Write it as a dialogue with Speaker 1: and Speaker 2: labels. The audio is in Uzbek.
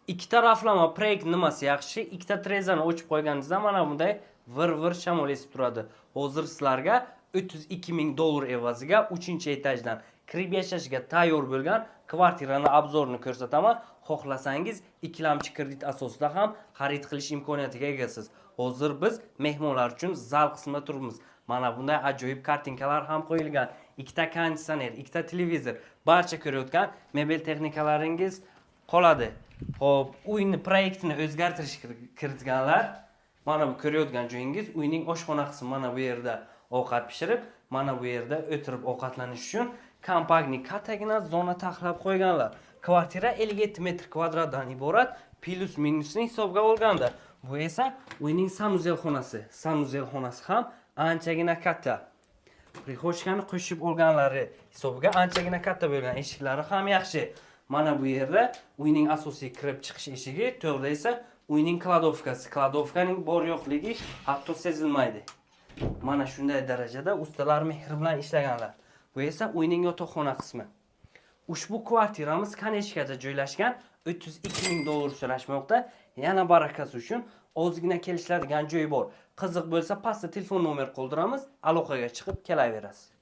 Speaker 1: Ikki taraflama proyekt nimasi yaxshi? Ikkita trezani ochib qo'yganingizda mana bunday vir vir shamol esib turadi. Hozir sizlarga 32 ming dollar evaziga 3 etajdan kirib yashashga tayyor bo'lgan kvartirani обзор ini ko'rsataman. Xohlasangiz, ikkilamchi kredit asosida ham xarid qilish imkoniyatiga egasiz. Hozir biz mehmonlar uchun zal qismida turibmiz. Mana bunday ajoyib kartinkalar ham qo'yilgan. Ikkita konditsioner, ikkita televizor, barcha ko'rayotgan mebel texnikalaringiz qoladi. Xo'p, uyni proyektini o'zgartirish kiritganlar. Mana bu ko'rayotgan joyingiz uyning oshxona qismi. Mana bu yerda ovqat pishirib, mana bu yerda o'tirib ovqatlanish uchun компактный kattagina zona taxlab qo'yganlar. Kvartira 57 metr kvadratdan iborat, plyus minusni hisobga olganda. Bu esa uyning санузел xonasi. Санузел xonasi ham anchagina katta. Прихожка ni qo'shib olganlari hisobiga anchagina katta bo'lgan, eshiklari ham yaxshi. Mana bu yerda uyning asosiy kirib chiqish eshigi, to'g'rida esa uyning кладовка si. Кладовка ning bor yo'qligi hatto sezilmaydi. Mana shunday darajada ustalar mehr bilan ishlaganlar. Bu esa uyning yotoqxona qismi. Ushbu kvartiramiz Konechkada joylashgan, 32 ming dollar so'rashmoqda. Yana barakasi uchun ozgina kelishiladigan joyi bor. Qiziq bo'lsa, pastda telefon nomer qoldiramiz, aloqaga chiqib kelaverasiz.